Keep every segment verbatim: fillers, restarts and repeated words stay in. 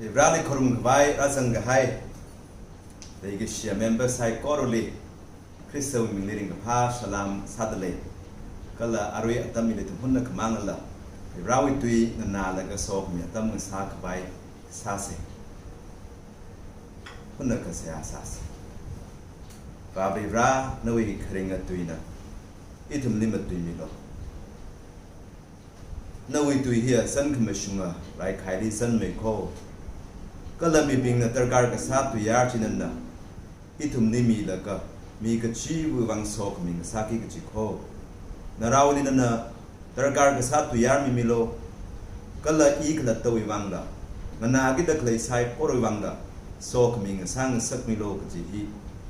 Vareli kharum khavai rāzang kahai, leikashiya member saikorali, Khristawui mingli ringkaphā salam sādalei. Kala arui atam hili ithum hunna khamangla, Varewui tui nganālaga sokhami atam ngasā khavai sāsa. Hunna kasā sāsa. Vā Vare, nawui kharinga tuina ithumli matuimilu. Nawui tui hiya zan khamashunga raikhaili zanmei kho. Kala mibingna darkar kasā tuiyār chi nana ithumli milaga, mi kachiwui vang sokhami ngasāki kaji kho. Naraoli nana darkar kasā tuiyār mimilu, kala i khalattawui vangla, nganākida khalei saikorali vangla, sokhami ngasā ngasakmilu kaji hi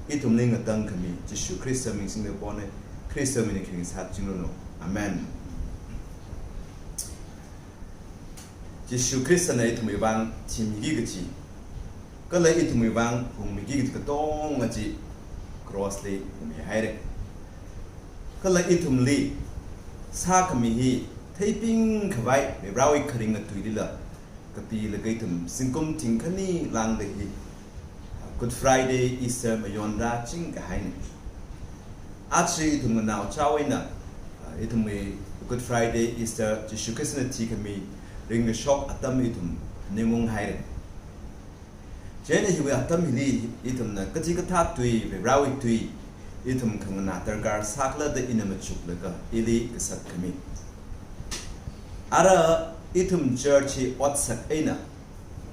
ithumli ngatangkhami Jishu Khrista ming singda pone. Khrista mingli kharing sāchingranu. Amen. Jishu Khristana ithumwui vang thimiki kaji, kala ithumwui vang hungmiki kaji katonga chi cross li hungmihaira. Kala ithumli sākhami hi theiping khavai, Varewui kharinga tuilila kapilaga ithum zingkum thingkhani lāngda hi Good Friday, Easter mayonrā chingkahaina. Aja ithum nganaochao eina, ah, ithumwui Good Friday, Easter, Jishu Khristana thikhami ringkashok atam ithum ningunghaira. Chieina hiwui atam hili ithumna kachikathā tui, Varewui tui, ithum khanganā darkar sākhala da ina machuklaga ili kasat khami. Ara ithum church hi otsak eina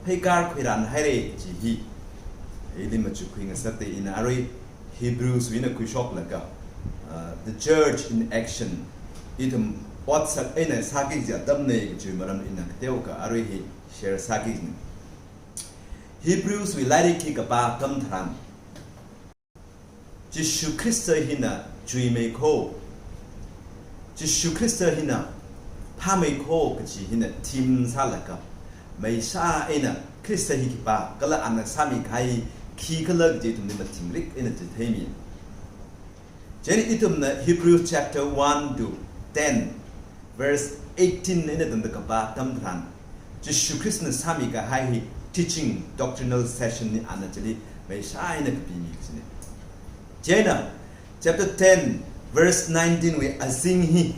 pheikar khuiranhaira kaji hi ili machukkhui ngasakda ina arui Hebrews wui eina khuishoklaga, uh, the church in action. Ithum otsak eina sāki kaji atamna kaji maram ina kateokha arui hi share sāki kajina. Hebrews wui lairik hi kapā atam tharan, Jishu Khrista hina chuimei kho, Jishu Khrista hina phāmei kho kaji hina theme sālaga, maishā eina Khrista hi khipā kala ana sāmi kahai khikhala kaji ithumli mathingrik eina chitheimi. Chieina ithumna Hebrews chapter one to ten, verse eighteen eina tangda kapā atam tharan, Jishu Khristana sāmi kahai hi teaching, doctrinal session ni ana chili maishā eina kapimi kajina. Chieina chapter ten, verse nineteen wui azing hi,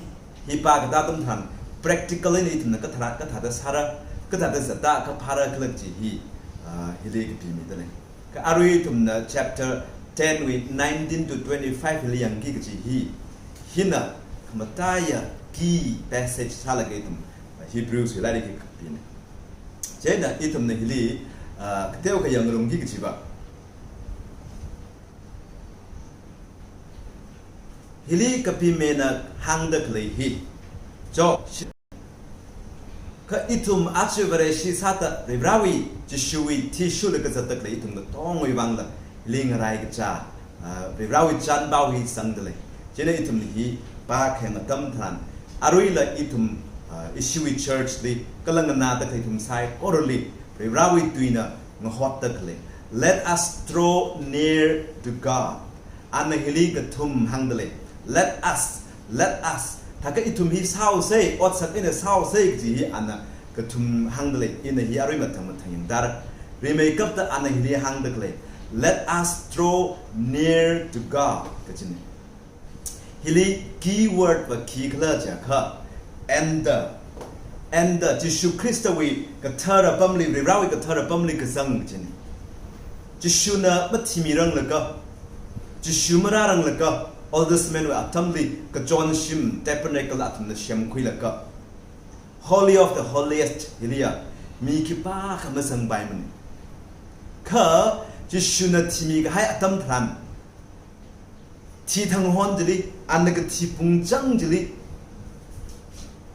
hi pākatā atam tharan, practical eina ithumna kathā, kathāda sāra, kathāda zata, kaphāra khala kaji hi, ah, hili kapimidalei. Kha arui ithumna chapter ten wui nineteen to twenty-five hili yangki kaji hi, hina khamataiya key passage sālaga ithum Hebrews wui lairik hi kapina. Chieina ithumna hili, ah, kateokha yangrumki kajiva, hili kapimena hāngda khalei hi, jo, shi-, kha ithum aja Vareshi sāda Varivarāwui, Jishuwui thi shurlaga zatda khalei ithum katongawui vangla, hili ngarai kachā, ah, Varivarāwui chānpao hi zangdalei. Chieina ithum hi pākhayang atam tharan, aruila ithum, ah, ishiwui church li, kala nganāda khalei ithum saikorali, Varivarāwui tuina ngahotda khalei. Let us draw near to God. Ana hili kathum hāngdalei. Let us, let us. Thākha ithum hi sāhaosei, otsak eina sāhaosei kaji hi ana kathum hāngdalei. Ina hi arui mathang mathang yangdara. Rimeikapta ana hili hāngda khalei. Let us draw near to God kajina. Hili key word va khikhala jiakha, and the, and the, Jishu Khristawui kathara apamli, Varivarāwui kathara apamli kazang kajina. Jishuna mathimiranglakha, Jishu marāranglakha, Old Testament wui atamli kachonshim tabernacle athumna semkhuilakha, Holy of the Holiest hiliya mi khipākha mazangpaimana. Kha Jishuna thimi kahai atam tharan, thi thang hon chili, ana kathi pungchang chili,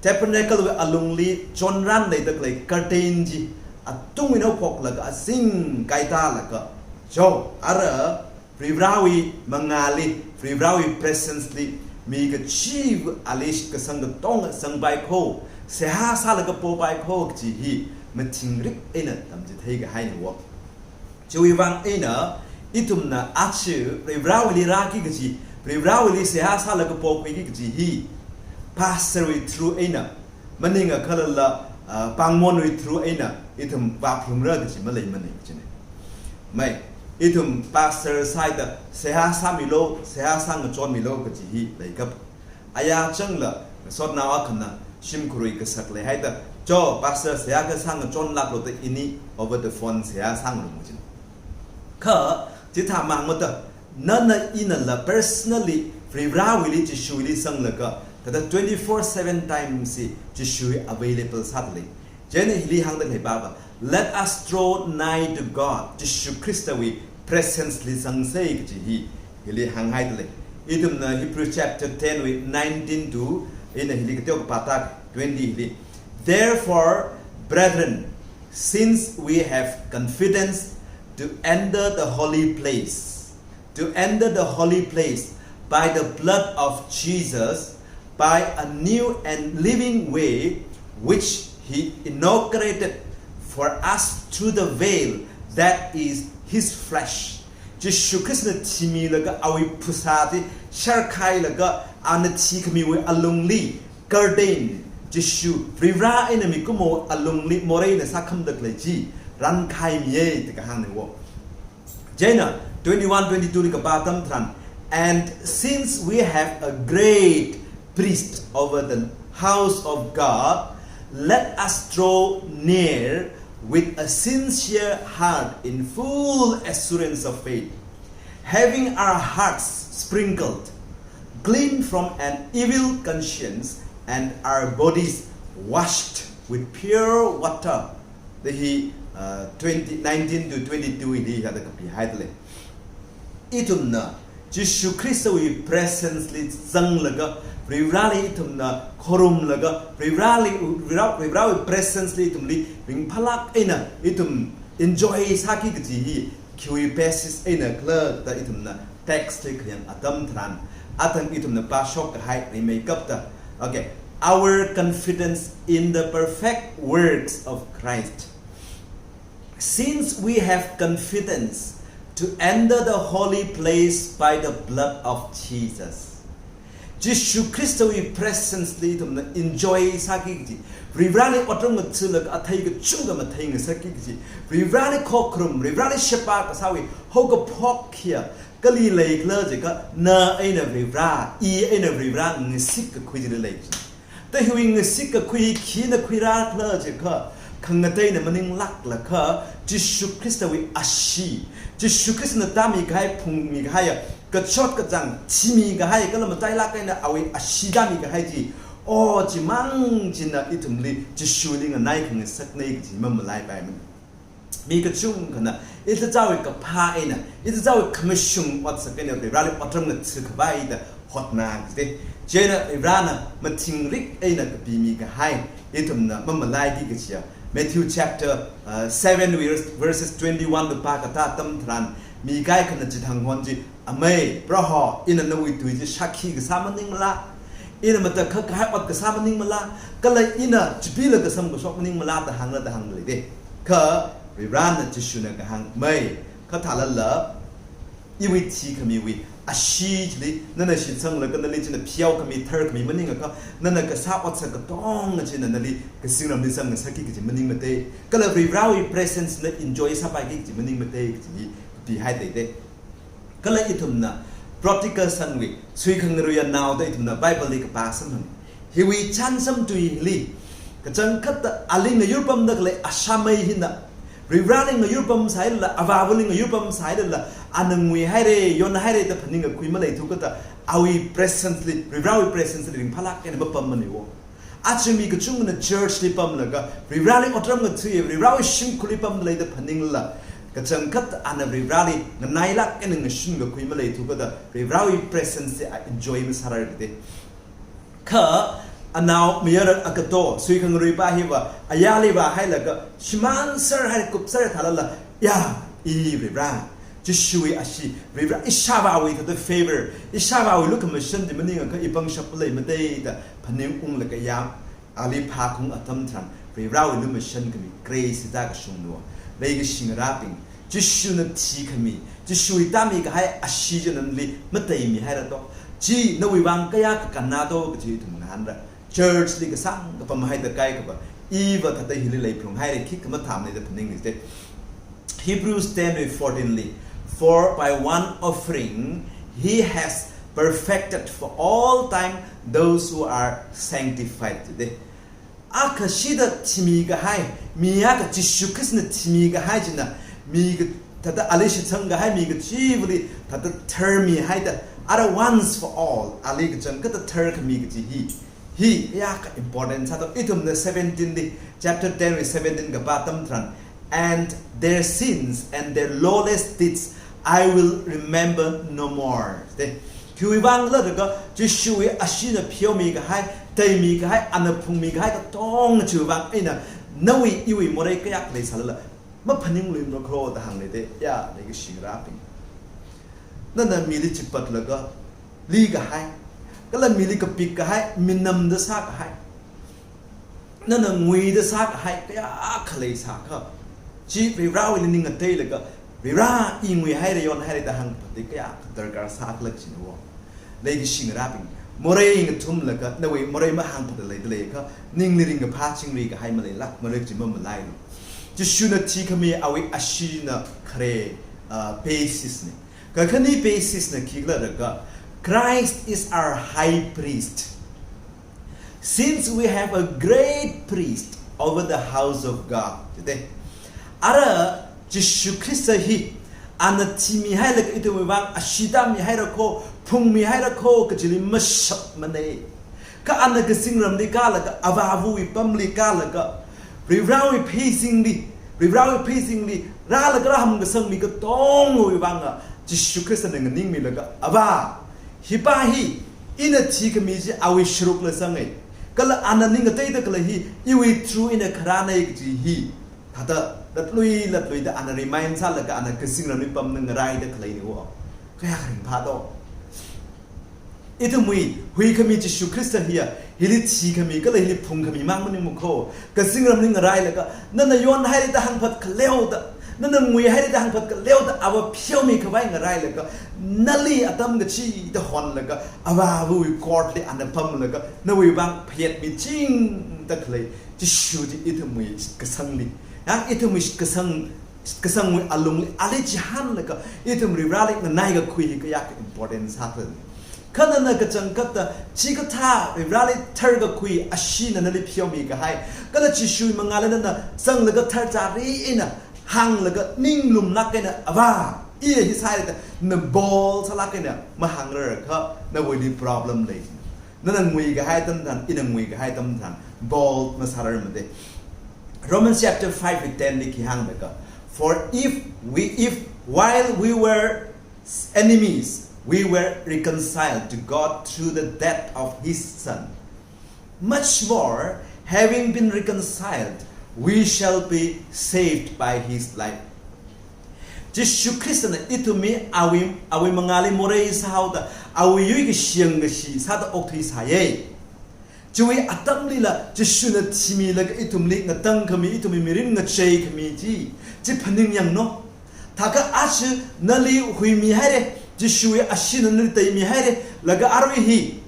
tabernacle wui alungli chonran leida khalei curtain chi atungwui eina phokla azing kaitalaga, jo, ara Varivarāwui mangāli, Varivarāwui presence li, mi kachiva̱ ali kasang katonga zangpai kho, seihā sālaga popai kho kaji hi mathingrik eina tamchithei kahaina wo. Chiwui vang eina, ithumna aja Varivarāwuili rāki kaji, Varivarāwuili seihā sālaga pokhuiki kaji hi, pastor wui through eina, maningakhalala, uh, pāngmonwui through eina ithum vāphalungra kaji maleimana kajina. Mai, ithum pastor sāhaida seihā sāmilu, seihā sāngachonmilu kaji hi leikap. Ayā changla, sotnao akhana shimkhurwui kasak leihaida, "Jo, pastor seihā kasā ngachonlāklu," da ini over the phone seihā sāngarum kajina. Kha, chithā mangmada, nana inala personally Varivarāwuili, Jishuwuili zanglaga, thāda twenty-four seven time chi Jishu available sādalei. Chieina hili hāngda khalei pava, "Let us draw nigh to God." Jishu Khristawui presence li zangsa kaji hi hili hānghaidalei. Ithumna Hebrew chapter ten wui nineteen to, ina hili kateo kapā ta, twenty hili. "Therefore, brethren, since we have confidence to enter the holy place, to enter the holy place by the blood of Jesus, by a new and living way which he inaugurated for us through the veil, that is his flesh." Jishu Khristana thimilaga awui phasā chi sharkhailaga, ana thikhamiwui alungli, curtain, Jishu, Varivarā eina mikumo alungli moreina sākhamda khalei chi rankhaimiya da kahāngna wo. Chieina twenty-one, twenty-two li kapā atam tharan, "And since we have a great priest over the house of God, let us draw near with a sincere heart in full assurance of faith, having our hearts sprinkled clean from an evil conscience and our bodies washed with pure water." Da hi, uh, twenty, nineteen to twenty-two hili hithāda kapihaidalei. Ithumna Jishu Khristawui presence li zanglaga, Varivarāli ithumna khorumlaga, Varivarāli, Varivara-, Varivarāwui presence li ithumli ringphālāk eina ithum enjoy sāki kaji hi khiwui basis eina khala da ithumna text li khayang atam tharan, athang ithumna pāshok kahai rimeikapta. Okay, "Our confidence in the perfect works of Christ. Since we have confidence to enter the holy place by the blood of Jesus." Jishu Khristawui presence li ithumna enjoy sāki kaji, Varivarāli otram ngathalaga athei kachungkha matheingasakki kaji, Varivarāli khokharum, Varivarāli sheba kasāwui haokaphok hiya kali leikhala jiakha, na eina Varivarā, i eina Varivarā ngasik kakhui chili lei kaji. Da hiwui ngasik kakhui khina khuirākhala jiakha, khangateina maninglāklakha, Jishu Khristawui ashee, Jishu Khristana tāmi kahai, phungmi kahaiya, kachot kachāng thimi kahai, kala matailāk eina awui ashee tāmi kahai chi, o, chimang china ithumli Jishuli nganai khangasakna kaji mamalaipaimana. Mi kachungkhana, ithāda chāwui kaphā eina, ithāda chāwui khamashung otsak eina, Varivarāli otram ngatha khavai da hotna kaji. Chieina Varivarāna mathingrik eina kapimi kahai, ithumna mamalaiki kajiya. Matthew chapter, uh, seven verse, verses twenty-one to pā katā atam tharan, mi kaikhana chithang hon chi, "Amei, Proho, ina nawui tui chi shākhi kasā maningmala? Ina matakhak kahai ot kasā maningmala? Kala ina chipila kasam kashok maningmala?" da hāngla da hāngda lei de. Kha Varivarāna Jishuna kahāng, "Mei, kha thālala, iwui thikhamiwui ashee chili, nana shitsanglaga nali china pheokhami, tharkhami maningakha, nana kasā otsak katonga china nali kazingramli zangngasakki kaji maningmate. Kala Varivarāwui presence na enjoy sāpaiki kaji maningmate," kaji hi kapihaida lei de. Kala ithumna prodigal son wui, suikhangaruiya nao da ithumna Bible li kapā samphang. Hiwui chānjam tuili, kachangkhatta ali ngayurpamda khalei ashāmei hina, Varivarāli ngayurpam sāhailala, avāvali ngayurpam sāhailala, ana nguihaire, yonhaire da phaningkakhui maleithu kata, awui presence li, Varivarāwui presence li ringphālāk eina mapammana wo. Aja mi kachungkhana church li pamlaga, Varivarāli otram ngatha, Varivarāwui shimkhurli pamda lei da phaninglala, kachangkhat ana Varivarāli nganailāk eina ngashinkakhui maleithu kata, Varivarāwui presence chi a enjoy masārarki de. Kha anao mayara agato, suikhangaruipa hiva, ayāli vāhailaga, shimānserhai kupser thālala, "Ya, i Varivarā, Jishuwui ashee, Varivarā ishāvāwui thāda favor, ishāvāwui lukhamashan chi maningakha i pangshap leimate," da phaningunglaga ya, ali phākhaung atam tharan, Varivarāwui lumashan khami, grace hithā kashungna wo. Leikashi ngarābing, Jishuna thikhami, Jishuwui tāmi kahai ashee china nali mateimihaira to. Chi nawui vang kayākha kannā to kaji ithum ngahānra. Church li kasāngkha pamhaida kaikhava, Iva thāda hili leiphalung haira, khikha mathāmana da phaningli te. Hebrews ten wui fourteen li, "For by one offering he has perfected for all time those who are sanctified," jide. Akha shida thimi kahai, mi akha Jishu Khristana thimi kahai china, mi ka, thāda ali shitsang kahai mi kachivali, thāda tharmi haida, ara once for all, ali kachangkhatta tharkhami kaji hi. Hi, ya ka important sāda, ithumna seventeen li, chapter ten wui seventeen kapā atam tharan, "And their sins and their lawless deeds I will remember no more." Te, khiwui vang khala jiakha, Jishuwui ashina pheomi kahai, theimi kahai, ana phungmi kahai katonga chiwui vang eina, nawui iwui morei kayākha leisālala, maphaningluimara kho da hānga te, ya, leikashi ngarābing. Nana mili chipatlaga, li kahai, kala mili kapik kahai, minamda sā kahai, nana nguida sā kahai, kayākha leisākha, chi Varivarāwuili ning ngateilaga, "Varivarā, i ngui haira, yon haira" da hāngphāda kayākha darkar sākhala china wo. Leikashi ngarābing, morei ngathumlaga, nawui morei mahāngphāda leida leiakha, ningli ringkaphā chingri kahai maleilākmara, chi mamalailu. Jishuna thikhami awui ashina khare, ah, basis na. Kakhane basis na khikhala jiakha, "Christ is our high priest, since we have a great priest over the house of God," jide. Ara Jishu Khrista hi, ana thimi hailaga ithumwui vang ashi tāmi haira kho, phungmi haira kho kajili mashapmana. Kha ana kazingramli kālaga, avāvawui pamli kālaga, Varivarāwui pheisingli, Varivarāwui pheisingli rālaga rāham kasang mi katongawui vanga, Jishu Khristana nganingmilaga, "Avā, hipā hi ina thikhami chi awui sharukla zanga. Kala ana ning ngateida khalei hi, iwui through eina kharāna" kaji hi, thāda latlui latluida ana remind sālaga, ana kazingramli pamna ngaraida khaleina wo. Kayākha ringphā do. Ithumwui huikhami Jishu Khrista hiya, hili thikhami kala hili phungkhami mang maningmana kho. Kazingramli ngarailaga, nana yon haira da hāngphat khaleoda, nana ngui haira da hāngphat khaleoda, ava pheomi khavai ngarailaga, nali atam kachida honlaga, avāvawui court li ana pamlaga, nawui vang phayet michingda khalei Jishu chi ithumwui kasangli, ya, ithumwui kasang, kasangwui alungli ali chihānlaga, ithum Varivarāli nganai kakhui hi kayākha important sākhala. Kha nana kachangkhatta chikathā Varivarāli tharkakhui ashina nali pheomi kahai, kala Jishuwui mangāli nana zanglaga tharchari eina hānglaga, ninglumlāk eina, "Avā, i hi sāhaira" da, na bold sālāk eina mahāngrarkha, nawuili problem lei. Nana ngui kahai atam tharan, ina ngui kahai atam tharan, bold masārarmana te. Romans chapter five wui ten li khi hānglaga, "For if we, if while we were enemies, we were reconciled to God through the death of his Son, much more, having been reconciled, we shall be saved by his life." Jishu Khristana ithumli awui, awui mangāli morei sāhaoda, awui yuikashi yangkashi sāda okthuisāya. Chiwui atamlila Jishuna thimilaga ithumli ngatangkhami, ithumwui mirin ngacheikhami chi, chi phaningyanglu. Thākha aja nali huimi haira, Jishuwui ashina nali theimi haira, laga arui hi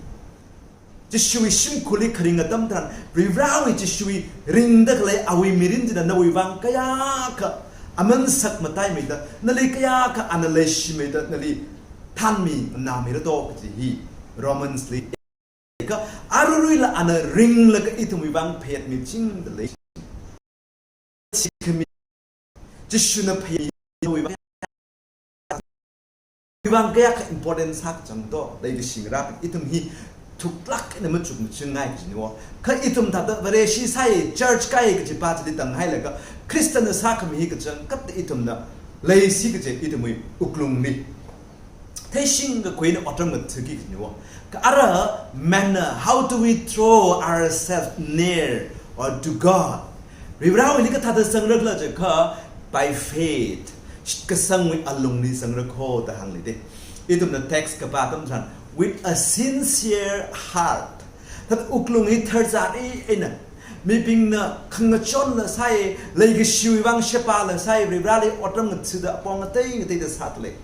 Jishuwui shimkhurli kharing atam tharan, Varivarāwui Jishuwui ringda khalei awui mirin china nawui vang kayākha aman sak mataimeida, nali kayākha ana leishimeida, nali thanmi nganāmira do kaji hi Romans li. Kha aruiruila ana ringlaga ithumwui vang phayet michingda lei. Thikhami, Jishuna phayet miwui vang, vang kayākha important sākachang do, leikashi ngarābing, ithum hi thuklāk eina machuk machungngai kajina wo. Kha ithum thāda Vareshi sāya, church kāya kaji pā chili tanghailaga, Khristana sākhami hi kachangkhatta ithumna leisi kaje ithumwui wuklungli theishing kakhui eina otram ngathāki kajina wo. Kha ara manner, how do we draw ourselves near or to God? Varivarāwuili kathāda zangrakhala jiakha, by faith, shitkasangwui alungli zangra kho da hānglei te. Ithumna text kapā atam tharan, with a sincere heart. Thāda wuklung hi tharchari eina, mibingna khangachonla sāi, leikashiwui vang shepala sāi, Varivarāli otram ngathāda apong ngatei ngateida sāda lei.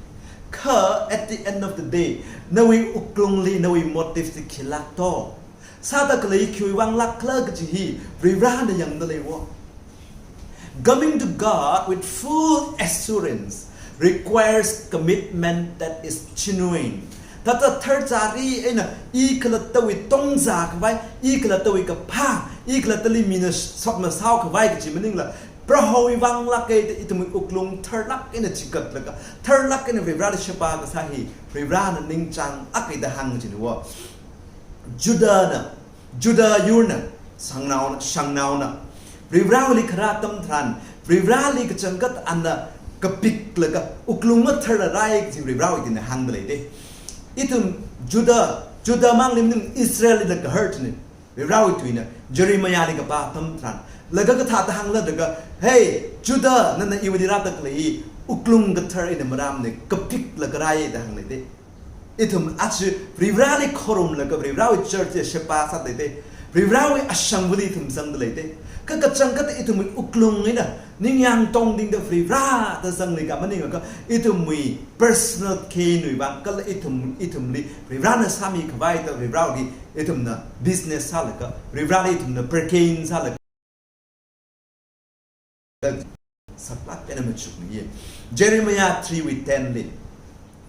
Kha at the end of the day, nawui wuklungli nawui motive chi khilāk do? sāda khalei khiwui vang lākkhala kaji hi Varivarana yangda leiwo. Coming to God with full assurance requires commitment that is genuine. Thāda tharchari eina i khalattawui tongzā khavai, i khalattawui kaphā, i khalattali mina sotmasao khavai kaji maningla, Prohowui vang lākka da ithumwui wuklung tharlāk eina chigatlaga, tharlāk eina Varivarali sheba kasā hi Varivarana ningchānglāka da hāng kajina wo. Judahna, Judah yurna, shangnaona, shangnaona Varivarawuili kharā atam tharan, Varivarali kachangkhat ana kapiklaga wuklung matharla rai kaji Varivarawui tuina hāngda lei de. Ithum Judah, Judah mangli maningla Israelli gahar china. Varivarawui tuina Jeremiahli kapā atam tharan, laga kathāda hāngla da kha, "Hey, Judah, nana iwuili rāda khalei hi wuklung kathar eina marāmana, kapiklaga rai" da hāng lei de. Ithum aja Varivarali khorumlaga Varivarawui church sheba sāda lei de. Varivarawui ashangvali ithum zangda lei de. Kha kachangkhat ithumwui wuklung eina ningyāng tongtingda Varivara da zangli kha maningakha, ithumwui personal gain wui vang, kala ithum, ithumli Varivarana sāmi khavai da Varivarawui ithumna business sālaga, Varivarali ithumna bargain sālaga, saklāk eina machukmiya. Jeremiah three wui ten li,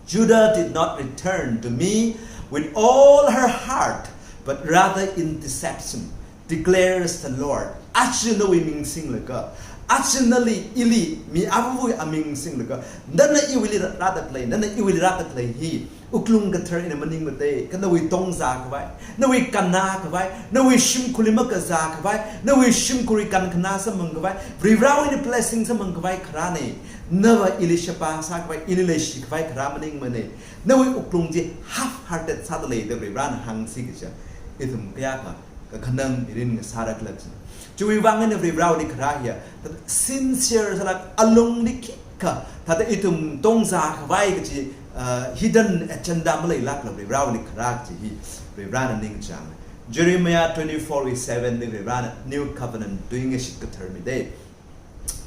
"Judah did not return to me with all her heart, but rather in deception, declares the Lord." Aja nawui ming singlaga, aja nali ili mi avawui aming singlaga, nana iwuili rā-, rāda khalei, nana iwuili rāda khalei hi wuklung kathar eina maningmana de, kha nawui tongzā khavai, nawui kannā khavai, nawui shimkhurli makazā khavai, nawui shimkhurwui kankhana samphang khavai, Varivarawui eina blessing samphang khavai kharāna. Nava ili sheba sā khavai, ili leishi khavai kharā maningmana. Nawui wuklung chi half-hearted sāda lei da Varivarana hāngsi kaja, ithum kayākha kakhanang mirin ngasāra khala chi. Chiwui vang eina Varivarawuili kharā hiya, thāda sincere sālāk, alungli khikha, thāda ithum tongzā khavai kaji, uh, hidden agenda maleilākla Varivarawuili kharā kaji hi Varivarana ningchāng. Jeremiah twenty-four wui seven li Varivarana New Covenant tuingashit kathar mi de.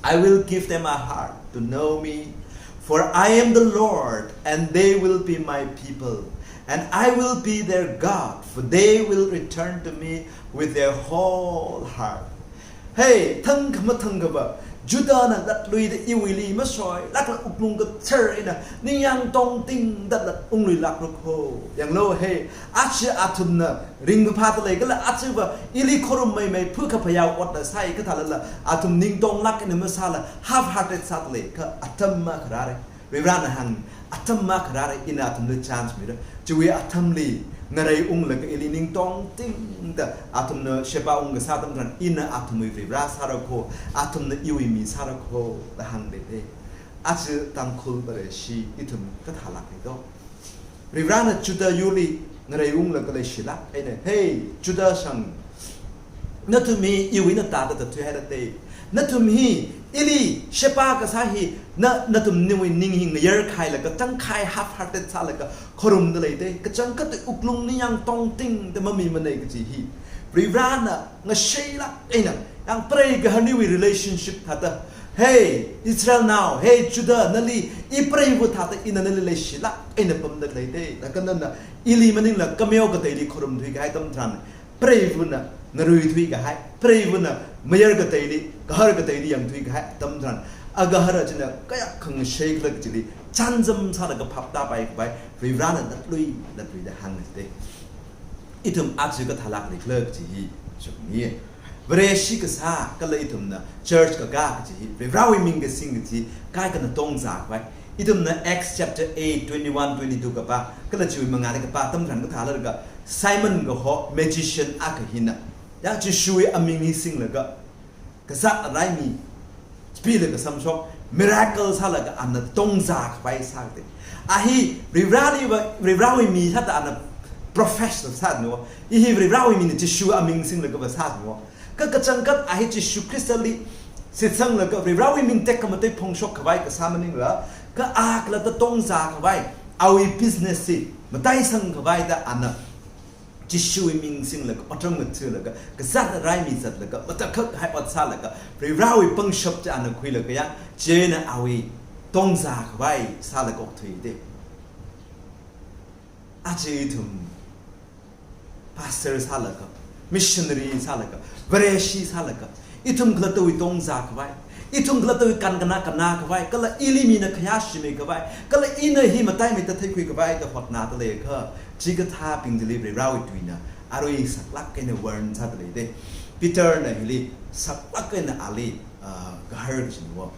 "I will give them a heart to know me, for I am the Lord, and they will be my people, and I will be their God, for they will return to me with their whole heart." Hey, thangkha mathangkhava, Judahna latluida iwuili masoilākla wuklung kathar eina ningyāng tongtingda latungluilākra kho. Yanglu, hey, aja athumna ringphāphāda lei kala ajava ili khorummeimei phu kaphayā otna sāi kathālala, athum ningtonglāk eina masāla half-hearted sāda lei, kha atam makharāra. Varivarana hāng, atam makharāra, ina athumli chance mira. Chiwui atamli ngarei unglaga ili ningtongtingda athumna sheba ung kasā atam tharan, ina athumwui Varivara sāra kho, athumna iwui mi sāra kho da hāng de de. Aja Tangkhul Vareshi ithum kathālāk lei do. Varivarana Judah yurli ngarei unglaga leishilāk eina, "Hey, Judah shang, nathum hi iwui eina tāda tāthuihaira de. Nathum hi ili sheba kasā hi na, nathum nawui ning hi ngayar khailaga, tangkhai half-hearted sālaga khorumda lei de. Kachangkhat wuklung ningyāng tongtingda mamimana kaji hi." Varivarana ngasheilāk eina, yang prei gahar nawui relationship thāda, "Hey, Israelnao, hey, Judah, nali i preiva thāda ina nali leishilāk eina pamda lei de. Laga nana ili maningla kameo kateili khorumthui kahai atam tharan, preivana ngaruithui kahai, preivana mayar kateili, gahar kateili yangthui kahai atam tharan, agahara china kayākha ngashei khala kajili chānjam sālaga phaptāpai khavai Varivarana latlui, latluida hāng de." Ithum aja kathālāk lei khala kaji hi shokmi. Vareshi kasā kala ithumna church kakā kaji hi, Varivarawui ming kasing kaji, kaikhana tongzā khavai. Ithumna Acts chapter eight, twenty-one, twenty-two kapā, kala chiwui mangāli kapā atam tharan kathālāka, Simon kaho magician akha hina, yang Jishuwui aming hi singlaga, kazāt raimi chipila kasamshok, miracle sālaga ana tongzā khavai sāde. A hi Varivarali va, Varivarawui mi sāda ana profess sāda no. I hi Varivarawui mina Jishu aming singlaga va sāda no. Kha kachangkhat a hi Jishu Khristali shitsanglaga Varivarawui ming tekhamatei phongshok khavai kasā maningla, kha a khalatta tongzā khavai, awui business hi mataisang khavai da ana Jishuwui ming singlaga, otram ngathalaga, kazāt raimi zatlaga, matakhak hai ot sālaga, Varivarawui pangshap chi ana khuilaga yang, chieina awui tongzā khavai sālaga okthuide. Aja ithum pastor sālaga, missionary sālaga, Vareshi sālaga, ithum khalattawui tongzā khavai, ithum khalattawui kankhana kanā khavai, kala ili mina khayāshimei khavai, kala ina hi mataimeida theikhui khavai da hotnāda leiakha, chikathābing chili Varivarāwui tuina arui saklāk eina warn sāda lei de. Peterna hili saklāk eina ali, ah, gahar kachinwo.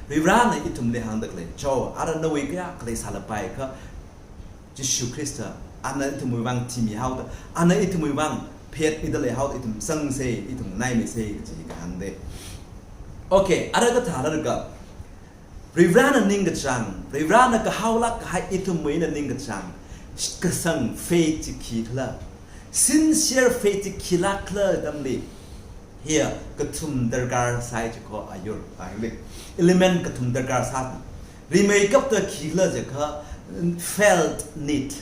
Varivarāna ithumli hāngda khalei, cho, ara nawui kayā khalei sālapai kha, Jishu Khrista, ana ithumwui vang thimihaoda, ana ithumwui vang phet mida leihaoda, ithum zangsei, ithum nganaimei sei, kaji kahāng de. Okay, ara kathā lāka, Varivarāna ningkachāng, Varivarāna kahaolāk kahai ithumwui eina ningkachāng, shitkasang faith chi khikhala, sincere faith chi khilākhala atamli, hiya kathum darkar sāi chiko ayur, ayurli. Element kathum darkar sā. Rimeikapta khikhala jiakha, felt need.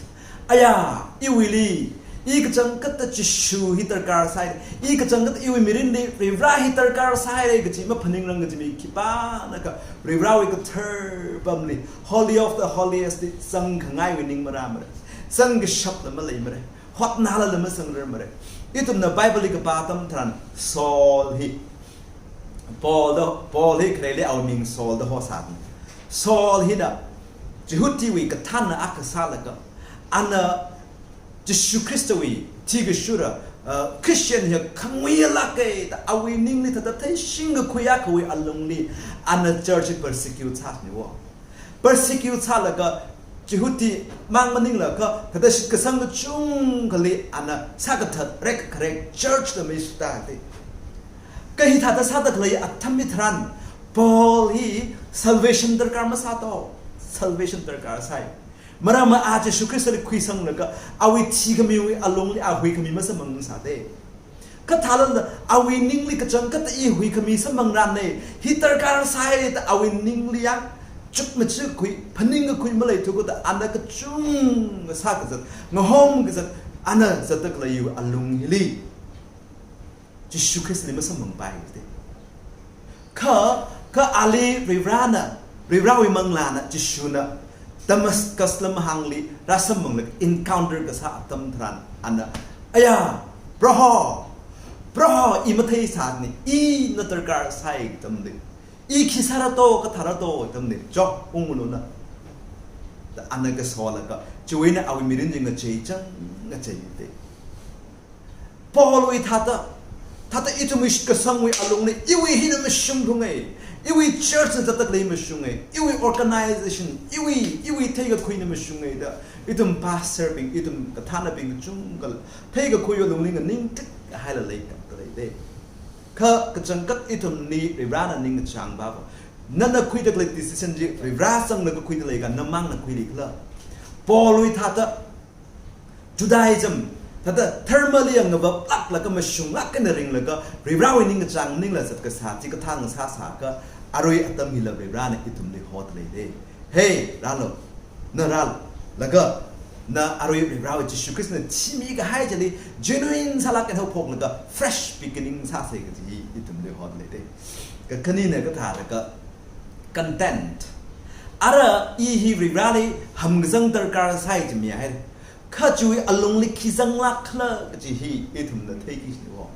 Aya, iwuili, i kachangkhatta Jishu hi darkar sāi, i kachangkhatta iwui mirinli Varivarā hi darkar sāi kaji maphaningrang kaji mi khipānakha Varivarāwui kathar pamli, Holy of the Holiest li zangkhangaiwui ning marāmara. Zangkashapla maleimara. Hotnālala masangrarmara. Ithumna Bible li kapā atam tharan Saul hi, Paul da, Paul hi khareli awui ming Saul da hosāi. Saul hina Jihudiwui kathānna akha sālaga, ana Jishu Khristawui thikashura, uh, Christian hi khanguilāka da awui ningli thāda theishingkakhui akhawui alungli, ana church persecute sāniwo. Persecute sālaga, Jihudi mang maninglaga, thāda shitkasang kachungkhali ana sākathat rekkharek church da mei suta de. Kha hithāda sāda khalei atam hitharan, Paul hi salvation darkar masāto, salvation darkar sāi. Maramva a Jishu Khristali khuisanglaga, awui thikhamiwui alungli a huikhami masamphang sāte. Kathālala awui ningli kachangkhatta i huikhami samphangranne, hi darkar sāi da awui ningli yang chukmajākhui, phaningkakhui maleithuda ana kachungkha sākazat, ngahomkazat, ana zatda khaleiwui alung hili Jishu Khristali masamphangpai de. Kha, kha ali Varivarāna, Varivarāwui manglāna, Jishuna Damascus lamhāngli rāsamphanglaga encounter kasā atam tharan ana, aya, Proho, Proho, i matheisāni, i na darkar sāi atamli, i khi sāra to, kathāra to atamli, cho, unguluna da ana kasolaga, chiwui eina awui mirin chi ngachei chang, ngachei de. Paulwui thāda, thāda ithumwui shitkasangwui alungli, iwui hina mashungphunge, iwui church na zatda khalei mashunge, iwui organization, iwui, iwui theikakhuina mashunge da, ithum pastor bing, ithum kathānnabing kachungkha theikakhuiwui alungli nganingtik hailala leikapta lei de. Kha kachangkhat ithumli Varivarāna ningkachāng pava, nana khuida khalei decision chi Varivarā sanglaga khuida leika, namangna khuili khala. Paulwui thāda, Judaism, thāda dharmali ngavaplāklaga mashunglāk eina ringlaga, Varivarāwui ningkachāng maningla zatkasā, chikathā ngasā sākha, arui atam hila Varivarāna ithumli hoda lei de. Hey, rālu, na rālu, laga, na arui Varivarāwui Jishu Khristana thimi kahai chili, genuine sālāk eina haophoklaga, fresh beginning sāsei kaji ithumli hoda lei de. Kakhanina kathālaga, content. Ara i hi Varivarāli hamkazang darkar sāi chi mihaira. Kha chiwui alungli khi zanglākhala kaji hi ithumna theiki shiniwo.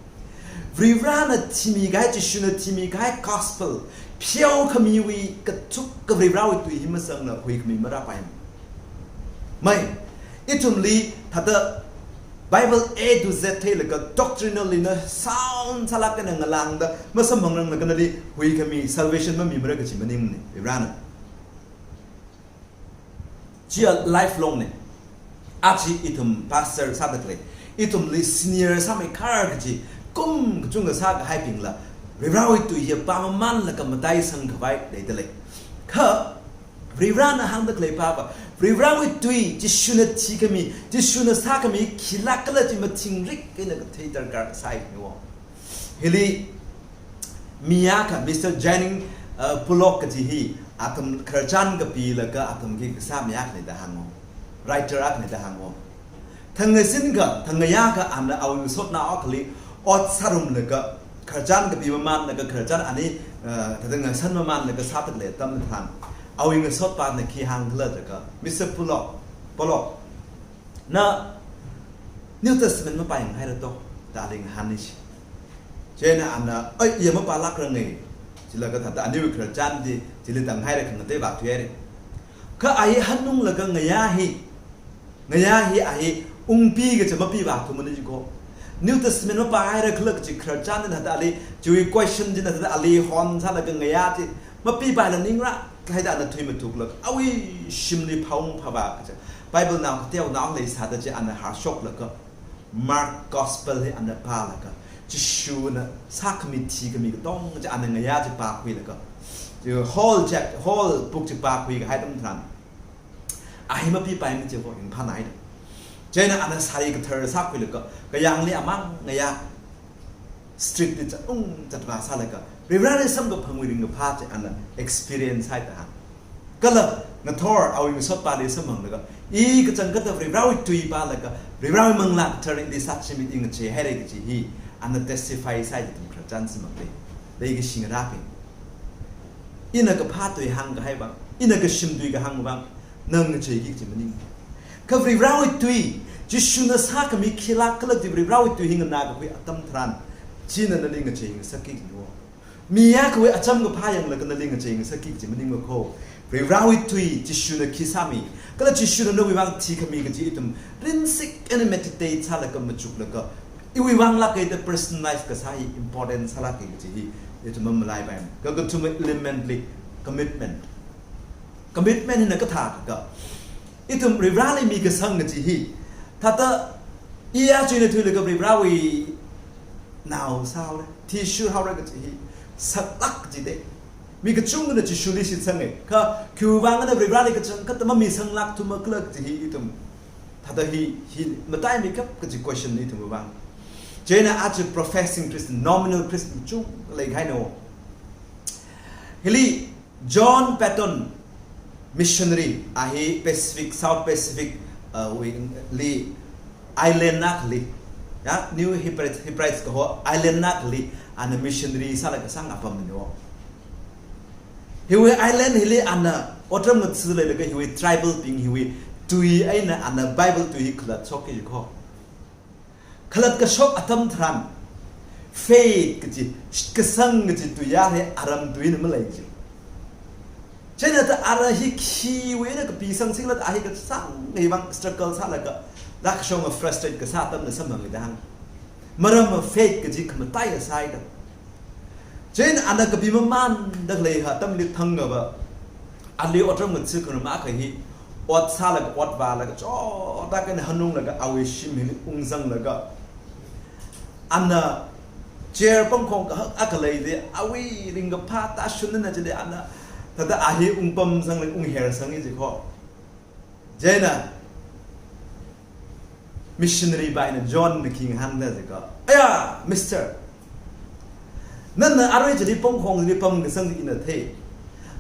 Varivarāna thimi kahai, Jishuna thimi kahai gospel, pheokhamiwui kathuk ka Varivarāwui tui hi masangna huikhami marāpai. Mai, ithumli thāda Bible A to Z theilaga doctrinally na sound sālāk eina ngalāngda masamphangranglagana li huikhami salvation mamimara kaji maningmana, Varivarāna. Chiya lifelong ne. Aja ithum pastor sāda khalei, ithumli senior sāmeikhar kaji, kum kachungkha sākahaibingla, Varivarāwui tui hi pāmamanlaga mataisang khavai leida lei. Kha, Varivarāna hāngda khalei pava, Varivarāwui tui, Jishuna thikhami, Jishuna sākhami, khilākhala chi mathingrik eina kathei darkar sāi niwo. Hili mi akha, Mister Jennings, uh, Pollock kaji hi, athum khararchan kapilaga athum khi kasā mi akhana da hāngo. Writer akhana da hāngo. Thangkha sinkha, thangkhayākha ana awui ngasotnao akhali ot sārumlaga, khararchan kapi mamanlaga, khararchan ani, uh, thāda ngasan mamanlaga sāda khalei atam tharan, awui ngasotpana khi hāngkhala jiakha, Mister Pollock, Pollock, na New Testament mapāyanghaira to. Darling Hanish. Chieina ana, "Ai, iya mapālākranga." Chilaga thāda aniwui khararchan chi, chili tānghaira khangatei vāthuihaira. Kha a hi hanunglaga ngayā hi, ngayā hi a hi ungpi kachi mapivāthumana jiko. New Testament mapāhaira khala kachi khararchan china thāda ali, chiwui question china thāda ali honsālaga ngayā chi mapipaila ningra, haida ana thuimathuklaga, awui shimli phāung phāvā kachi. Bible nao kateonao leisāda chi ana harshoklaga, Mark Gospel hi ana pālaga, Jishuna sākhami thikhami katonga chi ana ngayā chi pākhuilaga, chi whole chap-, whole book chi pākhuikahai atam tharan, a hi mapipaimana jiko, ringphānaida. Chieina ana sari kathar sākhuilaga, kayāngli amang ngayā, street li zatung zatvā sālaga, Varivarali samkaphangwui ringkaphā chi ana experience haida hāng. Kala ngathor awui ngasotpāli samphanglaga, i kachangkhatta Varivarawui tui pālaga, Varivarawui Manglā Katharawui mingli sāchimit i ngacheihaira kachi hi, ana testify sāi kathum khararchan samphangda, leikashi ngarābing. Ina kaphā tui hāngkahai vang, ina kashim tui kahāng vang, na ngacheiki kachi maning. Kha Varivarawui tui, Jishuna sākhami khilāk khala chi Varivarawui tui hi nganākakhui atam tharan, china nali ngachei ngasakki kajina. Mi akhawui acham kaphā yanglaga nali ngachei ngasakki kachi maningmana ko. Varivarawui tui, Jishuna khi sāmi, kala Jishuna nawui vang thikhami kachi ithum rinsikhaina meditate sālaga machuklaga, iwui vang lāka da personalize kasā hi important sālāka kachi hi ithum mamalaipai. Kakathuma element li commitment. Commitment hina kathā kaka, ithum Varivarali mikasang kachi hi, thāda iya china thuilaga Varivarawui nao sāhaora, athishurhaora kachi hi saklāk jida. Mi kachungkhana Jishuli shitsanga, kha khiwui vang na Varivarali kachangkhatta mamisanglākthuma khala kachi hi ithum thāda hi, hi mataimeikap kachi question ithumwui vang. Chieina aja professing Christian, nominal Christian chungda leikahaina. Hili John Patton, missionary, a hi Pacific, South Pacific, uh, wui li, island akhali, ya, New Hebrides, Hebrides kaho island akhali, ana missionary sālaga kasang apamna. Hiwui island hili ana otram ngatsi leilaga hiwui tribal bing hiwui tui eina ana Bible tui hi khalatshokki jiko. Khalatkashok atam tharan, faith kachi, shitkasang kachi tuiyār hi aram tuina malei chi. Chieina thāda ara hi khiwui eina kapisang singla thāda a hi kasang hi vang struggle sālaga, rākashonga frustrate kasā atamna samphangda hāng. Maramva faith kachi khamataiya sāhaida. Chieina ana kapi mamānda khalei atamli thangkha va, ali otram ngatsi khangarum akha hi, ot sālaga, ot vālaga, chotlāk eina hanunglaga, awui shim hili ungzanglaga, ana chair pangkhong kahak akha leida, awui ringkaphā tāshungna chili ana, thāda a hi ungpamzanglaga unghersanga jiko. Chieina missionary bingna, John na khi ngahānda jiko, "Aya, mister, nana arui chili pangkhong chili pamkasang ina thei.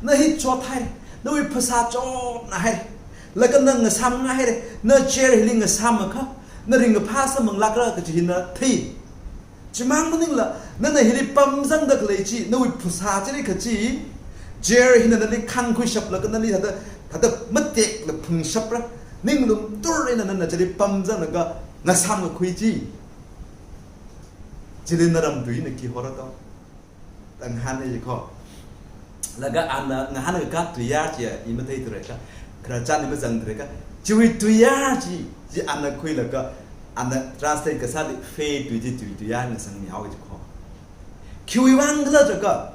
Na hi chothaira, nawui phasā chotnāhaira, laga na ngasāmngahaira, na chair hili ngasāmakha, na ringkaphā samphanglākra kachi hi na thei. Chimang maningla, nana hili pamzangda khalei chi, nawui phasā chili kachi, chair hina nali khāngkhuishaplaga nali thāda, thāda matekla phungshapra, ninglum tur eina nana chili pamzanglaga ngasāmkakhui chi. Chili naram tuina khi hora to." Tānghaina jiko. Laga ana ngahānkakā tuiyār chi i matheithura kha, khararchan i mazangthura kha, chiwui tuiyār chi, chi ana khuilaga, ana translate kasāli faith tui chi tui tuiyār ngasangmihaowa jiko. Khiwui vang khala jiakha,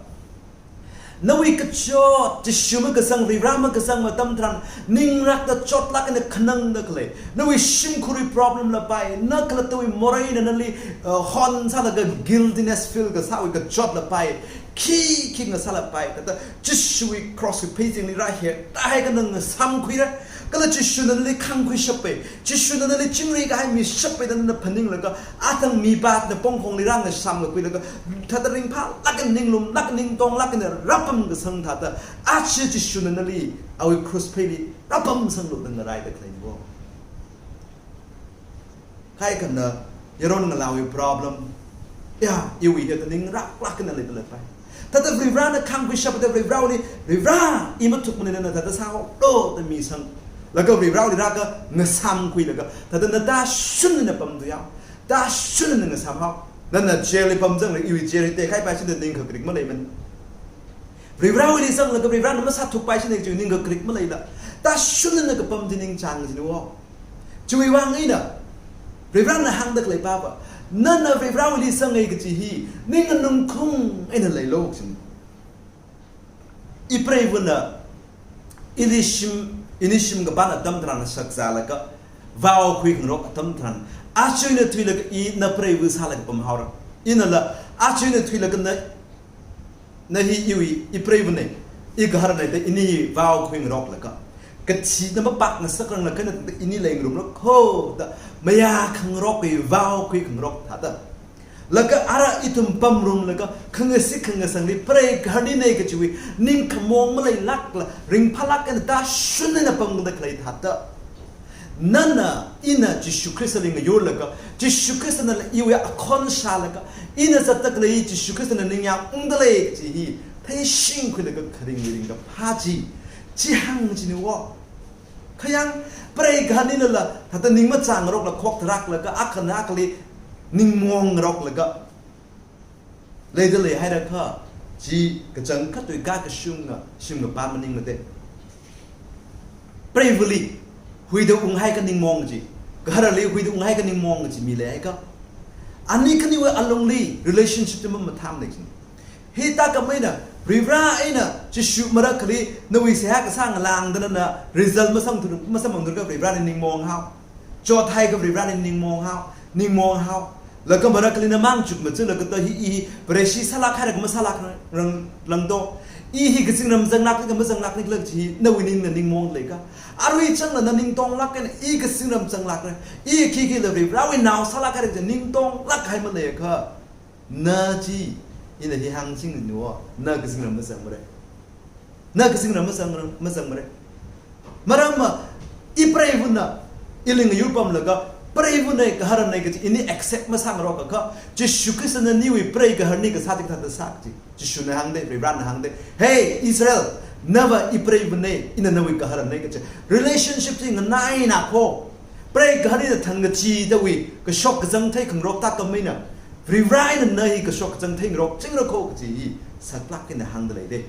nawui kachot, Jishu makasang, Varivara makasang atam tharan, ninglākda chotlāk eina khanangda khalei, nawui shimkhurwui problem lapai, na khalattawui moreina nali, uh, honsālaga guiltiness feel kasāwui kachot lapai, khi khi ngasālapai, thāda Jishuwui cross wui pheizingli rāher, tāhai kha nana ngasāmkhuira, kala Jishuna nali khāngkhuishapai, Jishuna nali chingri kahai mishappai da nana phaninglaga, athang mipāna pangkhongli rāngasāmkakhuilaga, thāda ringphālāk eina ninglumlāk, ningtonglāk eina rāpamkasang thāda, aja Jishuna nali awui cross pheili rāpamsanglu da ngaraida khalei niwo. Kaikhana yaron ngalāwui problem, ya, iwui hithāda ninglāklāk eina leida leipai. Thāda Varivarana khāngkhuishapda Varivarawuili, Varivara, i mathukmaningla nana thāda sāhaolu da misang. Laga Varivarawuili rākha ngasāmkhuilaga, thāda na tāshungna pamthuihaowa. Tashun nang samhao. Nana jail li pamzanglaga iwui jail li tekahaipai shida ningkakrik maleimana. Varivarawuili zanglaga Varivarana masāthukpai shida chiwui ningkakrik maleila. Tashun nana kapam chi ningchāng jina wo. Chiwui vang eina Varivarana hāngda khalei papa, nana Varivarawuili zanghai kachi hi ning nganungkung eina leilu jina. Ipreivana ili shim, ini shim kapam atam tharan shakzālaga, vow khuikhangarok atam tharan, aja ina thuilaga ina preiva sālaga pamhaora. Inala, aja ina thuilaga na, na hi iwui, ipreivanei, igaharnei da ini vow khuingaroklaga, kathina mapakngasak ranglakha na ini leingarumra kho da, mayākhangarok, vow khuikhangarok thāda. Laga ara ithum pamrumlaga, khangashi khangasangli preigaharninei kachiwui ningkhamaong maleilākla, ringphālāk eina tashun eina pamda khalei thāda, nana ina Jishu Khristali ngayurlaga, Jishu Khristana iwui akhon shālaga, ina zatda khalei Jishu Khristana ningyāng ungda lei kachi hi theishingkhuilaga kharing ringkaphā chi, chi hāng jina wo. Khayang, preigaharninala, thāda ning machāngarokla khok tharak laga, akhana akhali ningmaongngaroklaga leida leihaira kha, chi kachangkhat tui kakashunga shim kapam maningmana de. Preivali huida unghaiakha ningmaong chi, gaharali huida unghaiakha ningmaong chi mi leihaikha, ani khaniwui alungli relationship chi mamathāmana jina. Hithākhamei eina, Varivara eina Jishu marakhali nawui seihā kasā ngalāngda nana result masangthur, masamphangthur kha Varivarali ningmaonghao. Chothaiakha Varivarali ningmaonghao, ningmaonghao. Laga marakhali namang chukmajalaga ta hi, i hi Vareshi sālāk haira kha masālāk rang, rang to. I hi kazingram zanglākra kha mazanglākra khala chi nawui ningna ningmaong leikha. Arui changla na ningtonglāk eina i kazingram zanglākra, i khikhila Varivarawui nao sālāk haira kaji ningtonglāk kahai maleiakha, na chi, ina hi hāngching jina wo, na kazingram mazangmara. Na kazingram mazang, mazangmara. Maramva, ipreivana ili ngayur pamlaga, preivanei gaharnei kachi ini accept masāngarokakha, Jishu Khristana niwui preigaharni kasā chi kathāda sā kachi, Jishuna hāngda, Varivarana hāngda, "Hey Israel, nava ipreivanei, ina nawui gaharnei kachi." Relationship chi nganaina kho. Preigaharnina thang kachidawui kashok kazang theikhangarok thākhamei eina, Varivara eina na hi kashok kazang theingarokchingra kho kachi hi saklāk eina hāngda lei de.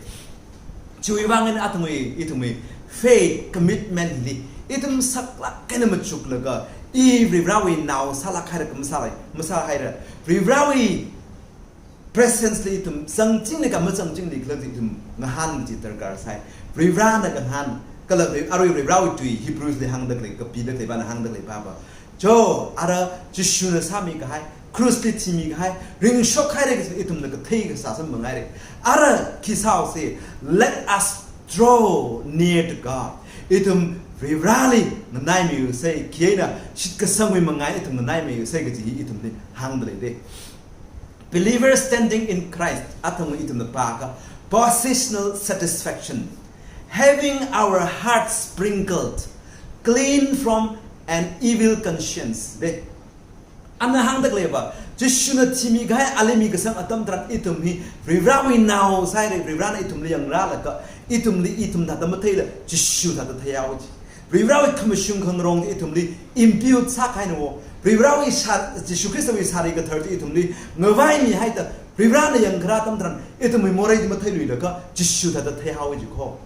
Chiwui vang eina athumwui, ithumwui faith commitment hili ithum saklāk eina machuklaga, i Varivarawui nao sālāk haira kha masālai, masāhaira. Varivarawui presence li ithum zangchingli kha mazangchingli khala ithum ngahān kaji darkar sai. Varivarana kahān, kala Vari-, arui Varivarawui tui Hebrews li hāngda khalei, kapida khalei pāna hāngda khalei papa, cho, ara Jishuna sāmi kahai, krusli thimi kahai, ringshok haira kaji ithumna kathei kasā samphanghai re. Ara khi sāhaosa, let us draw near to God. Ithum Varivarali nganaimiusa, khina shitkasangwui mangā ithum nganaimiusa kaji hi ithumli hāngda lei de. Believers standing in Christ, athang ithumna pāakha, positional satisfaction, having our hearts sprinkled clean from an evil conscience. De, ana hāngda khaleiva, Jishuna thimi kahai ali mikasang atam tharan ithum hi Varivarawui nao sāhaira, Varivarana ithumli yangrālaga, ithumli ithum thāda matheila Jishu thāda theihaowa ji. Varivarawui khamashung khangarong chi ithumli imbue sākahaina wo. Varivarawui sā-, Jishu Khristawui sāri kathar chi ithumli ngavaimihaida, Varivarana yangkharā atam tharan ithumwui morei chi matheiluilaga Jishu thāda theihaowa ji kho.